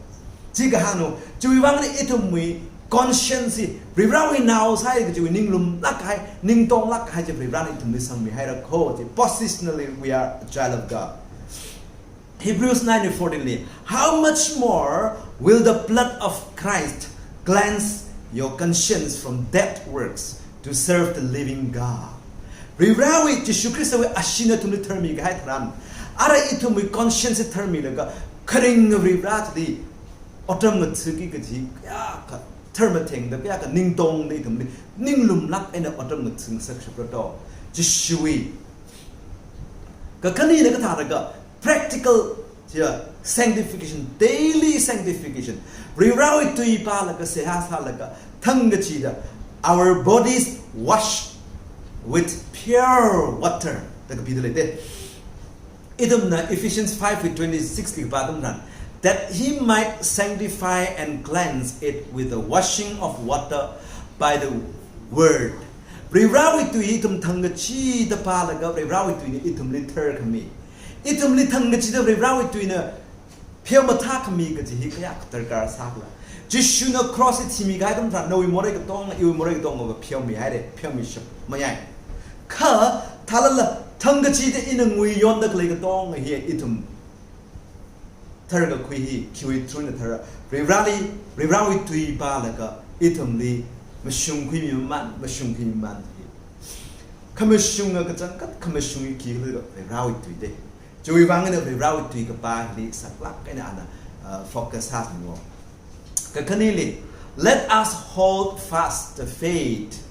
Chi kahāngna, chiwui vang eina ithumwui conscience hi Varivarawui nao sāi kajiwui ninglumlāk kahai, ningtonglāk kahai chi Varivarana ithumli sangmihaira kho ji. Positionally, we are a child of God. Hebrews nine fourteen li, "How much more will the blood of Christ cleanse your conscience from dead works to serve the living God?" Varivarawui, Jishu Khristawui asheena ithumli tharmi kahai tharan, ara ithumwui conscience tharmilaga, kharing Varivara chili otram ngathāki kaji kayākha tharmathengda, kayākha ningtongda ithumli ninglumlāk eina otram ngathāngasak shapra to. Jishuwui kakhanina kathālaga, practical, chiya, sanctification, daily sanctification. Varivarawui tui pālaga, seihā sālaga, thang kachida, our bodies washed with pure water da kapida lei de. Ithumna Ephesians five with twenty-six li kapā atam tharan, "That he might sanctify and cleanse it with the washing of water by the word, Varivarāwui tui hi ithum thangkachida pālaga Varivarāwui tuina ithumli tharkhami. Ithumli thangkachida Varivarāwui tuina pheomathākhami kaji hi kayākha darkar sākhala. Jishuna cross li thimikahai atam tharan nawui morei katonga, iwui morei katongava pheomihaira, pheomishapmayai. Kha thālala thangkachida ina nguiyonda khalei katonga hi ithum tharkakhui hi khiwui through na thara? Varivarāli, Varivarāwui tui pālaga ithumli mashungkhuimi mamān, mashungkhuimi mamān hi. Khamashunga kachangkhat khamashung hi khikhala? Varivarāwui tui de. Chiwui vang eina Varivarāwui tui kapā hili saklāk eina ana, uh, focus sāsangwo. Kakhaneli, "Let us hold fast the faith."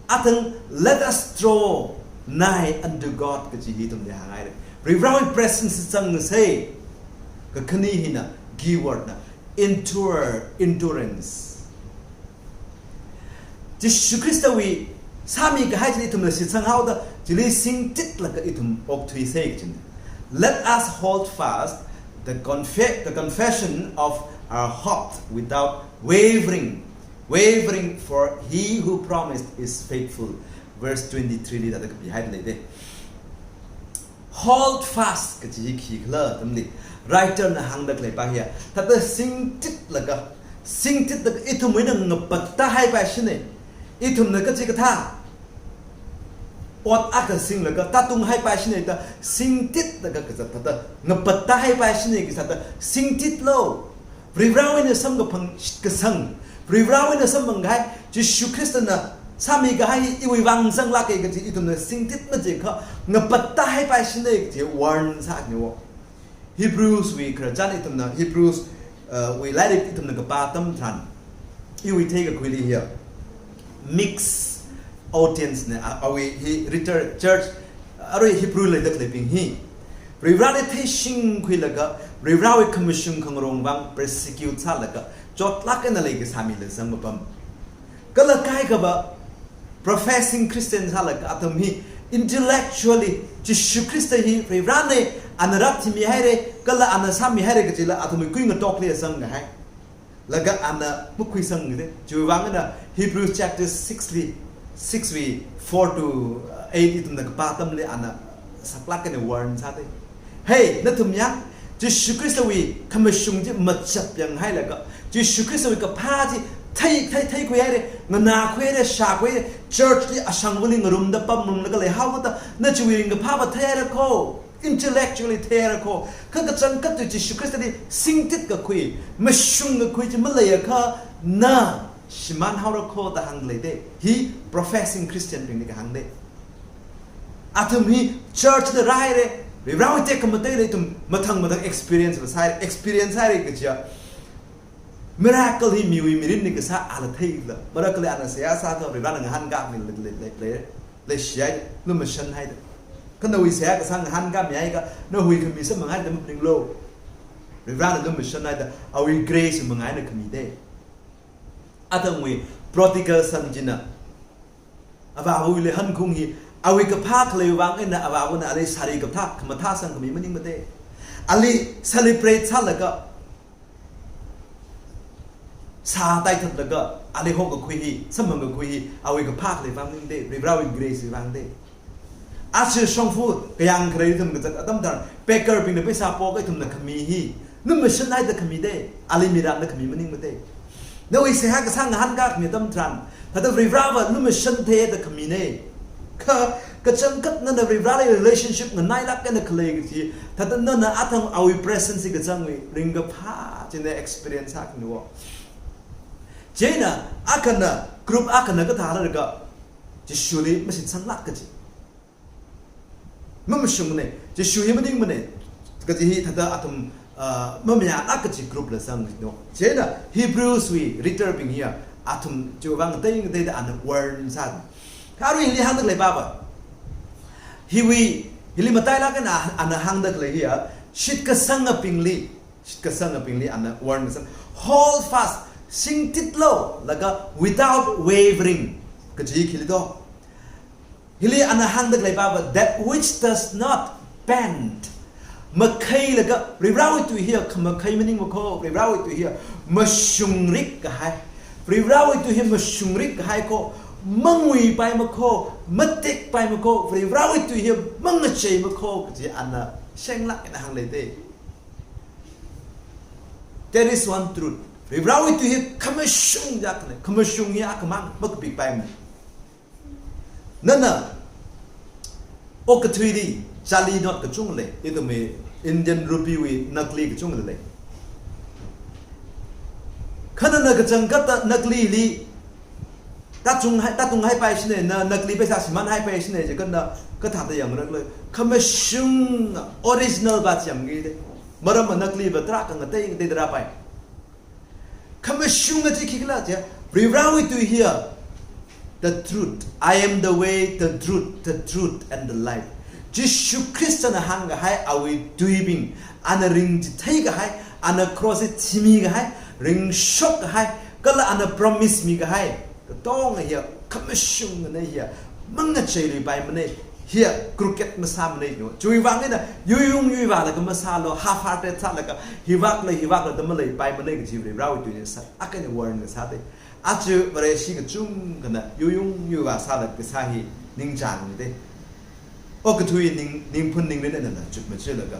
Athang, "Let us draw nigh unto God," kaji hi ithumli hānghaira. Varivarāwui presence zangsa. Kakhane hina, key word na, endure, endurance. Jishu Khristawui sāmikahai chili ithumna shitsanghaoda, chili singtitlaga ithum okthuisa kajina. "Let us hold fast the confe-, the confession of our hope without wavering, wavering, for he who promised is faithful." Verse twenty-three li thāda kapihai leide. Hold fast kaji hi khikhala atamli, writer na hāngda khalei pā hiya, thāda singtitlaga, singtitlaga ithumwui eina ngapatta haipaishina. Ithumna kachikathā ot akha singlaga tātung haipaishina da singtitlaga kazat thāda ngapatta haipaishina, kazat thāda singtitlu. Varivarāwui eina samkaphang shitkasang, Varivarāwui eina samphangkahai, Jishu Khristana sāmikahai iwui vang zanglāka kaji ithumna singtitna jiakha ngapatta haipaishina kaji warn sāniwo. Hebrews wui khararchan ithumna, Hebrews, uh, wui lairik ithumna kapā atam tharan, iwui theikakhuili hiya mixed audience na, a, awui hi reader, church, arui Hebrew leida khaleibing hi Varivarāli theishingkhuilaga, Varivarāwui khamashung khangarong vang persecute sālaga, chotlāk eina leikasā mila zangpam. Kala kaikhava professing Christian sālaga athum hi intellectually Jishu Khrista hi Varivarāna, ana rāthimihaira, kala ana sāmihaira kajila athumwui kuingatokli zangkahai. Laga ana makhuisangde. Chiwui vang eina Hebrews chapter six li, six wui four to, uh, eight ithumna kapā atamli ana saklāk eina warn sāde. Hey, nathum yang, Jishu Khristawui khamashung chi machapyanghailaga, Jishu Khristawui kaphā chi thei, thei, theikhuihaira, nganākhuihaira, shākhuihaira, church li ashangvali ngarumda pamrumlaga leihaoda, na chiwui ringkaphāva theihaira kho, intellectually theihaira kho, kha kachangkhat tui Jishu Khristali singtit kakhui, mashung kakhui chi maleiakha na shimānhaora kho da hāngda leide. Hi professing Christian bingli kahāngde. Athum hi church da rāhaira, Varivarāwui tekhamatei eina ithum mathang mathang experience va sāhaira, experience haira kajiya. Miracle hi miwui mirinli kasā ala theila. Miracle ana seihā sākha Varivarāna ngahānkāmi le, le, le, le, leishihai, lumashanhaida. Kha nawui seihā kasā ngahānkāmihaiakha, na huikhami samphanghaida maphaninglu. Varivarāna lumashanhaida, awui grace mangā eina khamide. Athangwui prodigal son china avāvali hankhung hi, awui kaphā khalei vang eina avāvana ali sari kaphā, khamathā sangkhami maningmade. Ali celebrate sālaga, sā taithatlaga, ali hokakhui hi, samphang kakhui hi, awui kaphā khalei vang maningde, Varivarāwui grace vangde. Aja shongfa kayāng kharei ithum kazat atam tharan, beggar bingna pheisā pokha ithumna khami hi, lumashanhaida khamide, ali miranda khami maningmade. Nawui seihā kasā ngahānkākhami atam tharan, thāda Varivarāva lumashantheida khamine. Kha kachangkhat nana Varivarāli relationship nganailāk eina khalei kaji, thāda nana athang awui presence kazangwui ringkaphā china experience sākhaniwo. Chieina akhana, group akhana kathālaga, Jishuli mashitsanglāk kaji. Mamashungmane, Jishu hi maningmane, kaji hi thāda athum, ah, mamayālāk kaji group la zangno. Chieina Hebrews wui writer bing hiya athum chiwui vang ngatei ngateida ana warn sā. Kha arui hili hāngda khalei pāva, hiwui, hili matailāk eina ana hāngda khalei hiya, shitkasangabingli, shitkasangabingli ana warn sā. Hold fast, singtitlu, laga without wavering. Kaji khili do. Hili ana hāngda khalei pāva, that which does not bend. Makheilaga, Varivarāwui tui hiya khamakhei maningma kho, Varivarāwui tui hiya mashungrik kahai. Varivarāwui tui hi mashungrik kahai kho. Manguipai makho, matekpai makho, Varivarawui tui hi mangachei makho, kaji ana shenglāk eina hānglei te. There is one truth. Varivarawui tui hi khamashung yak ne, khamashung hi akhamang makapikpaimana. Nana, okathuili, jali note kachungkha lei, ithumwui Indian rupee wui nakli kachungkha lei. Kha nana kachangkhatta naklili, tātung hai, tātung haipai shine, na nakli paisa shimān haipai shine, je kanda kathāda yangra khala, khamashung original va chiyamki te. Maramva nakli va tarākha ngatei ngatei darāpai. Khamashung kaji khikhala je, Varivarawui tui hiya, the truth. "I am the way, the truth, the truth and the life." Jishu Khristana hāngkahai awui tuibing, ana ringchithei kahai, ana cross li thimi kahai, ringshok kahai, kala ana promise mi kahai katonga hiya, khamashungna hiya, mangacheiluipaimana, hiya crooked masāmana yo. Chiwui vang eina, yuiyung yuivālaga masālu, half-hearted sālaga, hivākla, hivākla da maleipaimana kaji Varivarawui tuina sālāk eina warn kasā te. Aja Vareshi kachungkhana, yuiyung yuivā sālaga kasā hi ningchāng te. Okathui ning, ningphun ningrin eina chut machilaga.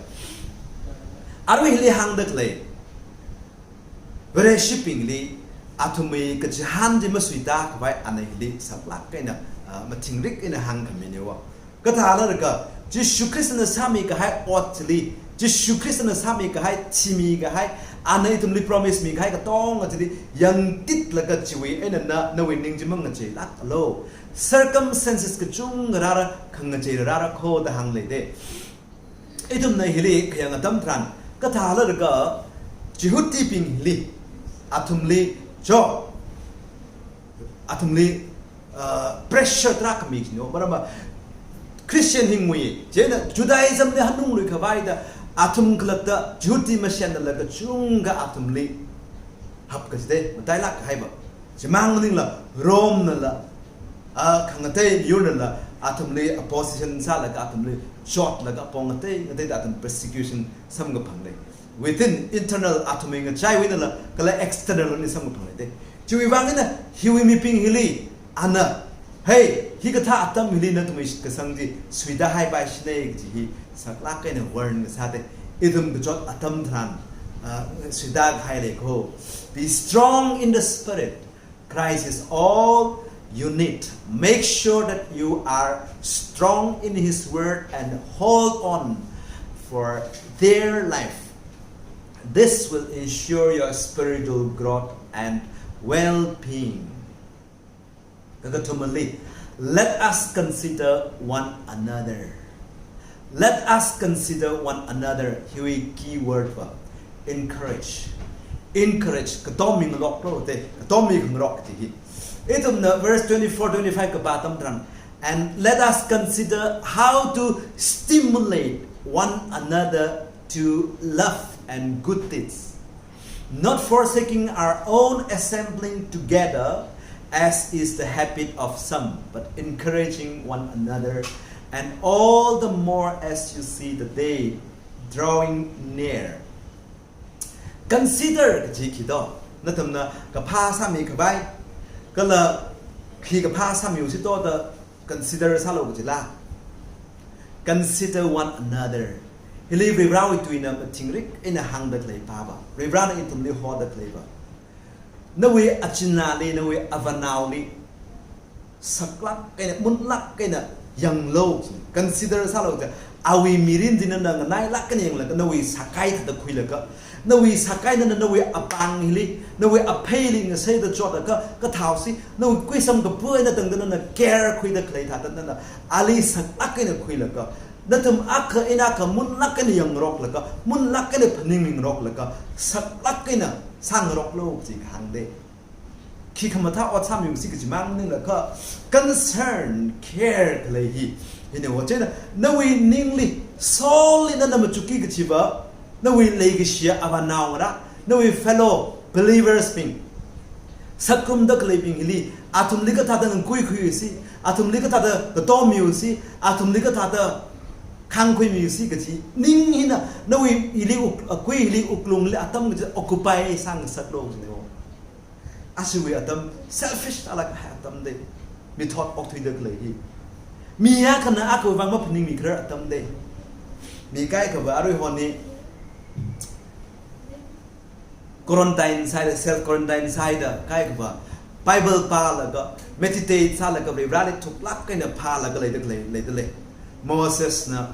Arui hili hāngda khalei Vareshibingli, athumwui kachihān chi masuita khavai ana hili sālāk eina, ah, mathingrik eina hāngkhami ne wo. Kathāla laga, Jishu Khristana sāmi kahai ot chili, Jishu Khristana sāmi kahai, thimi kahai, ana ithumli promise mi kahai katonga chili, yangtitlaga chiwui eina na, nawui ning chi mangacheilāklu. Circumstances kachungkha rāra, khangachei rāra kho da hānglei te. Ithumna hili khayang atam tharan, kathāla laga Jihudibing hili, athumli, jo, athumli, uh, pressure tarākha mi kino, maramva Christian hi ngui, chieina Judaism li hanunglui khavai da, athum khalatta Jihudi masennala kachungkha athumli hapkaji te, matailāk kahai va. Chimang maningla, Rome nala, ah, khangatei miyurnala, athumli opposition sālaga, athumli shotlaga, apong ngatei, ngateida athum persecution samkaphang lei. Within internal athumwui ngachaiwui einala, kala external eina samkaphang lei te. Chiwui vang eina, hiwui mibing hili, ana, hey, hikathā atam hili nathumwui shitkasang chi suita haipai shine kaji hi sālāk eina warn kasā te. Ithum kachot atam tharan, ah, suita kahai lei kho. Be strong in the spirit. Christ is all you need. Make sure that you are strong in His word and hold on for dear life. This will ensure your spiritual growth and well-being. Kakathumali, let us consider one another. Let us consider one another. Hiwui key word va encourage. Encourage. Katom mi ngaroklu te, katom mi ngarok kaji hi. Ithumna verse twenty-four, twenty-five kapā atam tharan, and let us consider how to stimulate one another to love and good deeds, not forsaking our own assembling together, as is the habit of some, but encouraging one another, and all the more as you see the day drawing near. Consider kaji khi do, nathumna kaphā sāmi khavai, kala khi kaphā sāmiu si to da consider sālu kajila. Consider one another. Hili Varivarawui tuina mathingrik eina hāngda khalei pa va, Varivarana ithumli hoda khalei va, nawui achinali, nawui avānaoli sāklāk eina, munlāk eina yanglu, consider sālu da. Awui mirin chi nana nganailāk eina yanglaga, nawui sākai thāda khuilaga, nawui sākai nana nawui apāng hili, nawui apheili ngasaida chotlaga, kathāo si, nawui kuisam kapu eina tangda nana care khuida khalei thāda nana ali sāklāk eina khuilaga, nathum akha eina akha munlāk eina yangngaroklaga, munlāk eina phaningmi ngaroklaga, sāklāk eina sāngaroklu kaji kahāng te. Khi khamathā ot sāmiu si kaji mang maninglaga, concern, care khalei hi, hina wo. Chieina, nawui ningli, soul li nana machukki kaji va, nawui leikashiya avānao ngarā, nawui fellow believers bing, sākumda khaleibing hili, athumli kathāda ngakuikhui si, athumli kathāda katomiu si, athumli kathāda khangkhuimiu si kaji ning hina, nawui ili wuk-, akui hili wuklungli atam kaji occupy sāngasaklu kajina wo. Ashiwui atam selfish tālāk kahai atam te. mithot okthuida khalei hi. Mi akhana akhawui vang maphaningmi kharar atam lei. Mi kaikhava aruihon hi quarantine sāhaida, self quarantine sāhaida, kaikhava Bible pālaga, meditate sālaga, Varivarali thuklāk eina phālaga leida khalei, leida lei. Mosesna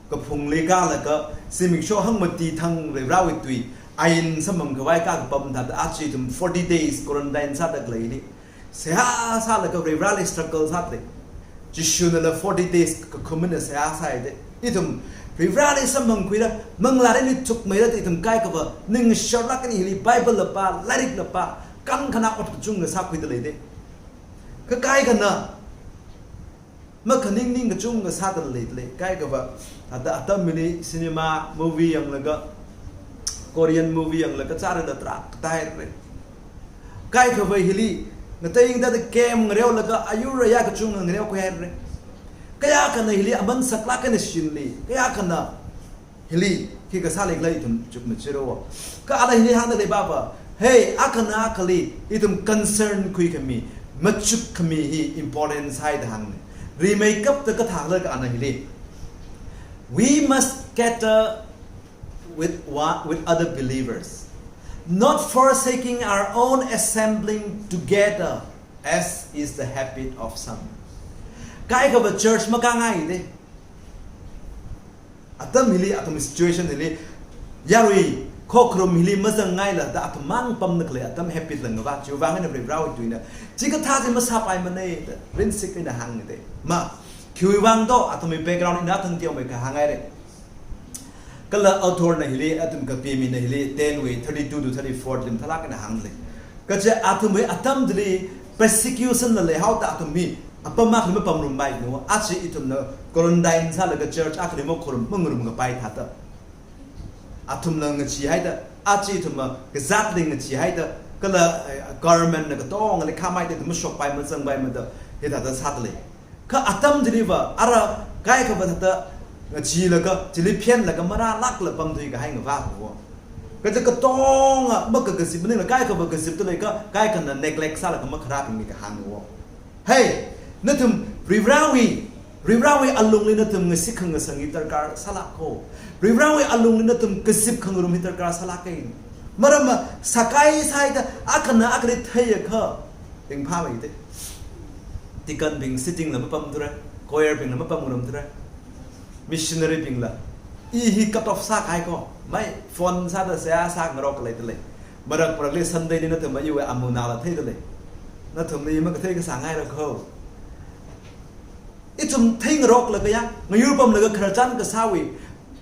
kaphungli kālaga, zimiksho hangmati thang Varivarawui tui ain samphang khavai kakapam thāda, aja ithum forty days quarantine sāda khaleili, seihā sālaga Varivarali struggle sāda lei. Jishuna̱la forty days kakhumana seihā sāhaida. Ithum Varivarali samphangkhuida, manglāli thukmeida ithum kaikhava ning sharlāk eina hili Bible la pā, lairikla pā, kankhanā ot kachungkha sākhuida leida. Kha kaikhana makhaning ning kachungkha sāda leida lei. Kaikhava thāda atam hili cinema, movie yanglaga, Korean movie yanglaga, chārila tarākha tāhaira. Kaikhava hili ngatei ngateida game ngareolaga ayur ayā kachungkha ngareokhui haira. Kayākhana hili aman saklāk eina shinli, kayākhana hili khikha sāli khala ithum chukmajāra. Kha ana hili hāngda lei baba, hey, akhana akhali ithum concern khuikhami, machukkhami hi important sāhaida hānga. Rimeikapta kathālakha ana hili, we must gather with wa-, with other believers, not forsaking our own assembling together, as is the habit of some. Kaikhava church makāngaida. Atam hili, atam situation hili, yarui khokharum hili mazangngaila da athum mang pamda khalei atam habit la ngavā. Chiwui vang eina Varivarawui tuina chikathā chi masāpaimana da rinsik eina hānga da. Ma, khiwui vang do, athumwui background ina thang teomeikha hānghaira. Kala author na hili, athum kapimina hili, ten wui thirty-two to thirty-four lim thalāk eina hāngda lei. Kaja athumwui atam chili persecution la leihaoda athum mi apam akhali mapamrummai nu, aja ithumna quarantine sālaga church akhali makhurum, mangarum kapai thāda. Athumla ngacheehaida, aja ithumla kazatli ngacheehaida, kala, eh, government na katongali khamai da ithum mashokpai mazangpaimada, hithāda sāda lei. Kha atam chiliva, ara kaikhava thāda ngacheelaga, chili phenlaga marālākla pamthui kahai ngavā kho. Kaja katonga makakazip maningla kaikhava kazipda leikha, kaikhana neglect sālaga makharābingli kahāng kho. Hey, nathum Varivarawui, Varivarawui alungli nathum ngasik khangasang hi darkar sālāk kho. Varivarawui alungli nathum kazip khangarum hi darkar sālāka. Maramva sakai sāhaida akhana akhali theiakha ringphāmeida. Deacon bing sitting la mapamthura, choir bingla mapamngarumthura, missionary bingla. I hi cut off sākahai kho, mai phone sāda seihā sāngarok leida lei. Marak marakli Sunday li nathum iwui amunala theida lei. Nathumli makathei kasāngaira kho. Ithum theingaroklaga ya, ngayur pamlaga khararchan kasāwui,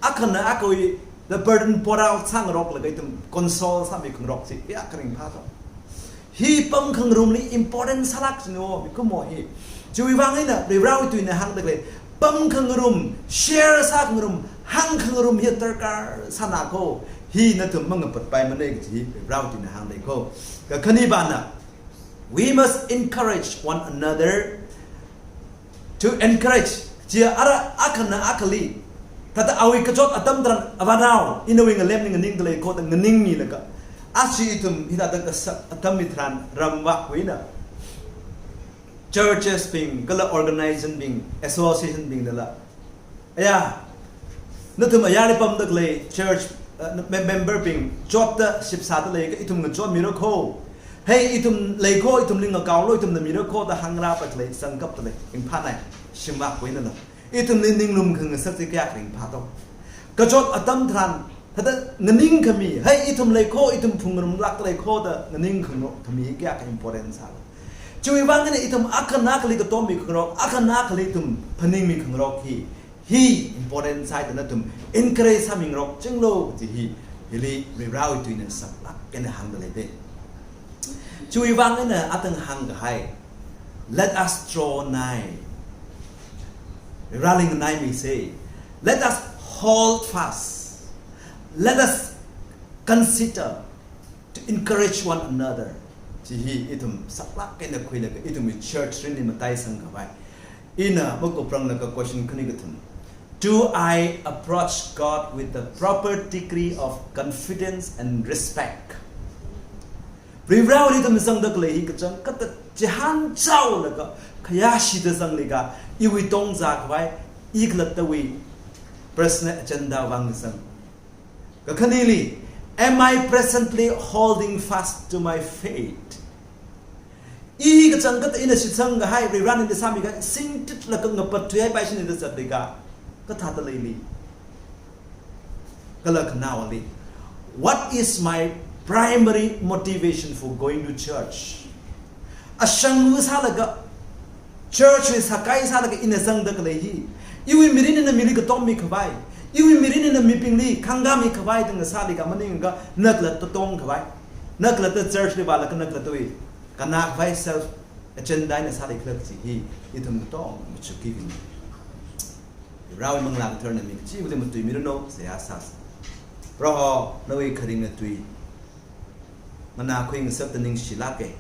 akhana akhawui, the burden pour out sāngaroklaga ithum console sāmi khangarok chi, ya kharing pha to. Hi pam khangarumli important sālāk chino, mikumo hi. Chiwui vang eina, Varivarawui tuina hāngda khalei, pam khangarum, share sā khangarum, hāng khangarum hi darkar sāna kho, hi nathum mangapatpaimana kaji hi, Varivarawui tuina hāngda kho. Kakhanivana, we must encourage one another, to encourage, chi ara akhana akhali, thāda awui kachot atam tharan, avanao, inawui ngalemli nganingda lei kho da nganingmilaga, aja ithum hithāda kasak atam hitharan ramvak wui eina churches bing, kala organization bing, association bing dala. Aya, nathum ayarli pamda khalei church, uh, mem-, member bing, chotda shipsāda leikha ithum ngachonmira kho. Hey, ithum lei kho, ithumli ngakaolu, ithumna mira kho da hāngrāpa khalei, sangkapda lei, ringphānai, shimvak wui einala. Ithumli ninglum khangasak chi kayākha ringphā to. Kachot atam tharan, thāda nganingkhami, hey, ithum lei kho, ithum phungngarumlāk lei kho da nganing khangarok khami kayākha important sāla. Chiwui vang eina ithum akhana akhali katommi khangarok, akhana akhali ithum phaningmi khangarok hi, hi important sāhaida nathum encourage sāmingarok chinglo kaji hi, hili Varivarawui tuina saklāk eina hāngda leida. Chiwui vang eina atang hāngkahai, let us draw nigh. Varivarali nganaimise. Let us hold fast. Let us consider to encourage one another. Chi hi ithum saklāk eina khuilaga ithumwui church rinli mataisang khavai. Ina makupranglaga question khani kathum. Do I approach God with the proper degree of confidence and respect? Varivarawui ithum zangda khalei hi kachangkhatta Chihān chaolaga khayāshida zanglaga, iwui tongzā khavai, i khalattawui personal agenda vang zang. Kakhaneli, am I presently holding fast to my faith? I kachangkhat eina shitsang kahai, Varivarana ina sāmi kahai, singtitlaga ngapat thuihaipai shini da zatlaga, kathāda leili. Kala khanaowali, what is my primary motivation for going to church? Ashanglu sālaga, church wui sākai sālaga ina zangda khalei hi, iwui mirin eina mili katommi khavai, iwui mirin eina mibingli khangami khavai tangda sālaga maningakha, na khalatta tong khavai, na khalatta church li vālaga na khalattawui kannā khavai self agenda eina sālei khala kaji hi, ithum katong machukki kani. Varivarawui Manglā Katharana mi kachivali matuimiranu, seihā sāsa. Proho, nawui kharinga tui nganākhui ngasakta ningshilāka.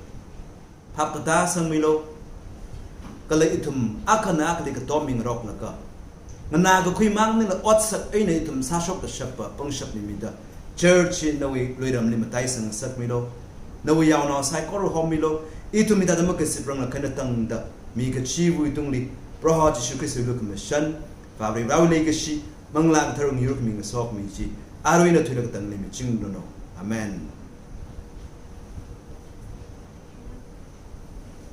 Phap katā sangmilu. Kala ithum akhana akhali katommi ngaroklaga, nganākakhui mang maningla otsak eina ithum sāshok kashapa pangshap nimida, church hi nawui luiramli mataisang ngasakmilu. Nawui yaonao saikora hommilu. Ithum hithāda makasip ranglakha eina tangda mi kachiva̱wui tungli, Proho Jishu Khristawui lukhamashan, Vare Varivarawui leikashi, Manglā Kathara yur khami ngasokmi chi, arui eina thuilaga katangli michinglu. Amen.